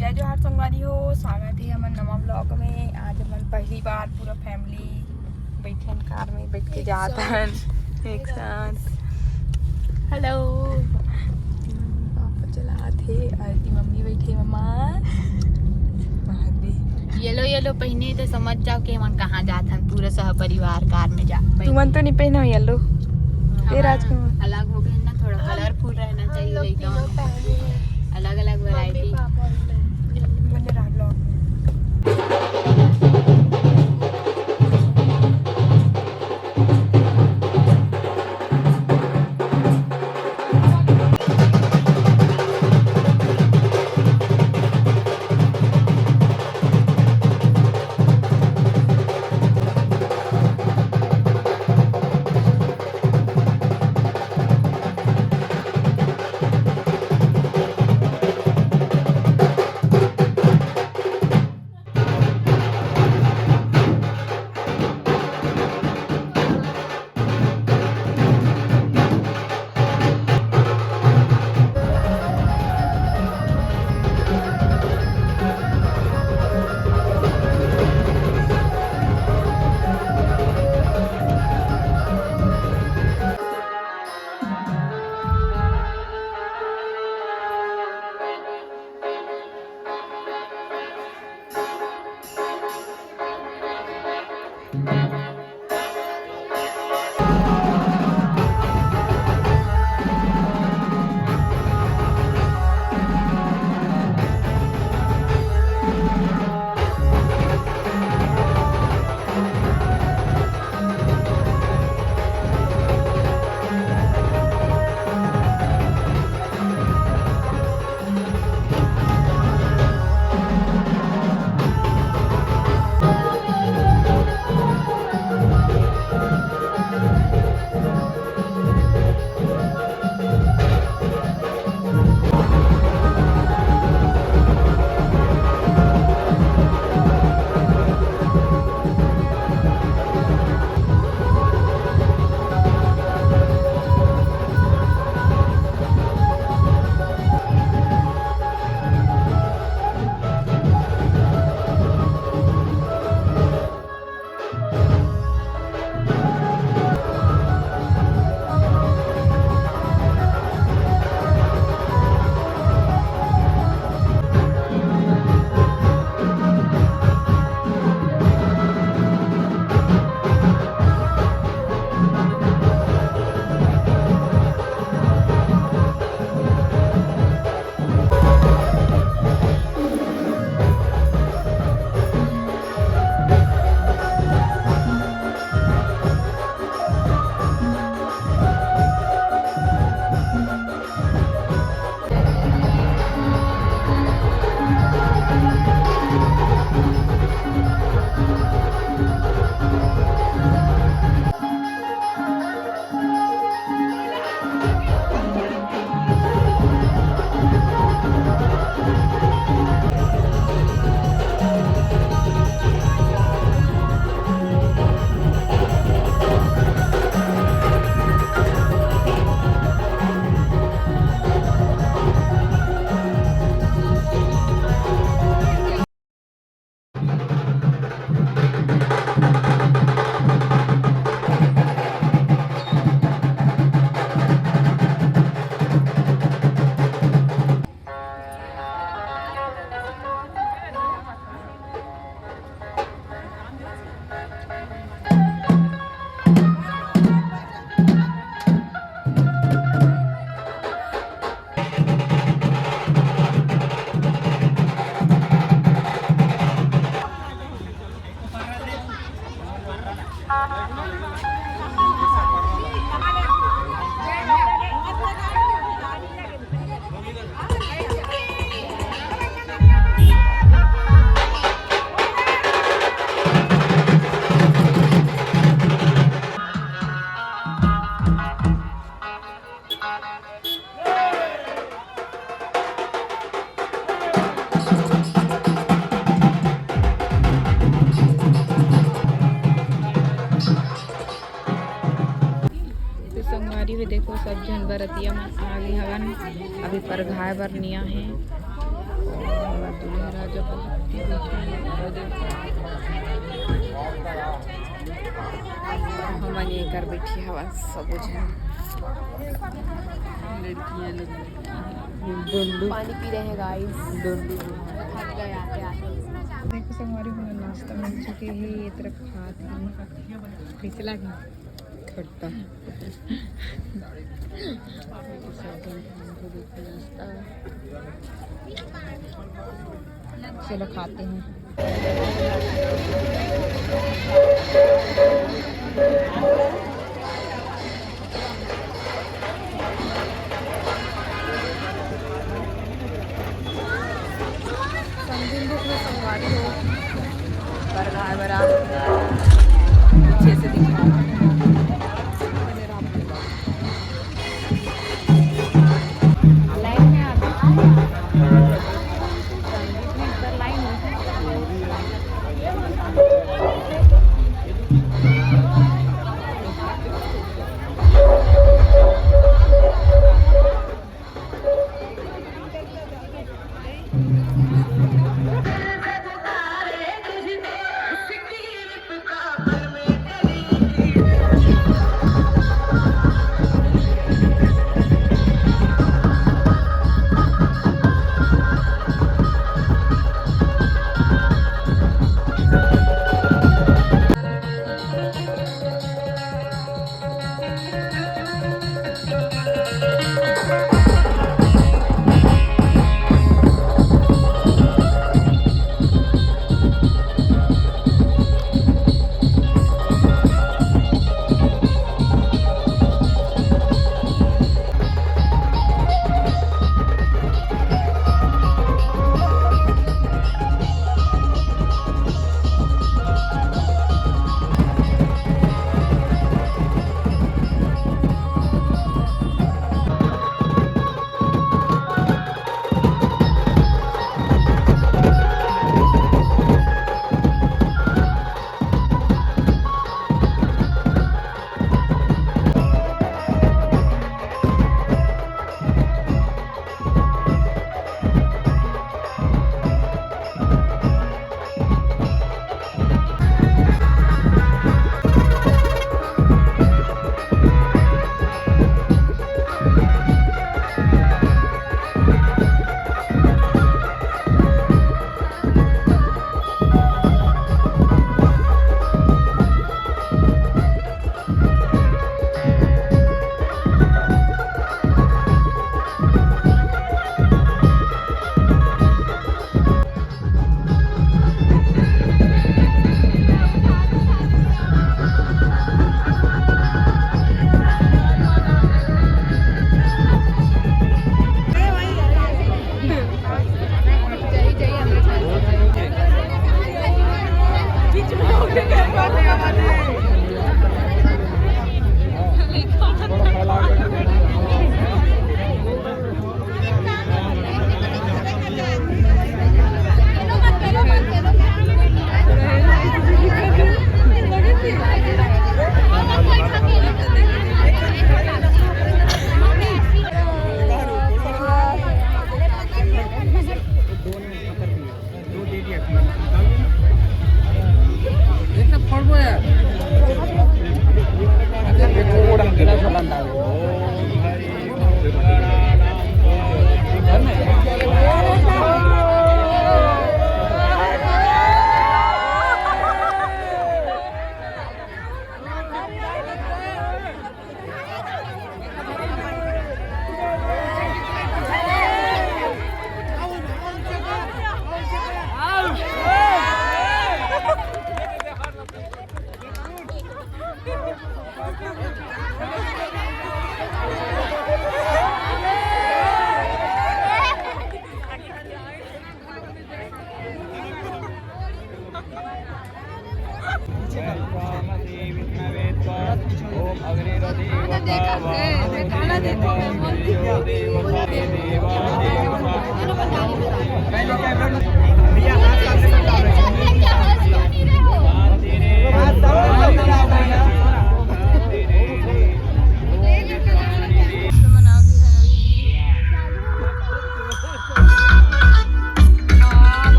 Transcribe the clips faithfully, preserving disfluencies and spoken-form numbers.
जय जोहार संगवारी हो, स्वागत हे हमन नवा vlog में। आज हमन पहली बार पूरा family बइठे हन car में, बइठ के एक जात साथ। हन एक साथ। Hello। पापा चलात हे, अउ एती मम्मी बइठे, मम्मा। भाग दे। Yellow yellow पहिने त समझ जाव कि हमन कहाँ जात हन, पूरा सह परिवार car में जा। तुमन तो नहीं पहने हो yellow। ए राजकुमार। अलग हो गए ना, थोड़ा colourful रहना चाहिए लइका मन। अलग अलग variety। बने रहा vlog। तो संगवारी हो, देखो, सब झन बरतिया मन आ गे हवन। अभी परघाए बर निया हे। पानी कर बैठी हवा सब झन। लड़कियां लोग पानी पी रहे हैं गाइस। थक गए आते आते। देखो संगवारी, हमन नाश्ता मिल चुके हे। ये तरफ खात हन। कैसे लगे? खट्टा। नाश्ता। चलो खाते हैं। संगीन भोग में संगवारी हो, बरगाय बरा पीछे से दिखा। लाइन में आ गई। संगीत में इधर लाइन में।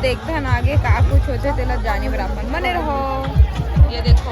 देखथन आगे का कुछ होथे, तेला जाने बर अपन बने रहो। ये देखो,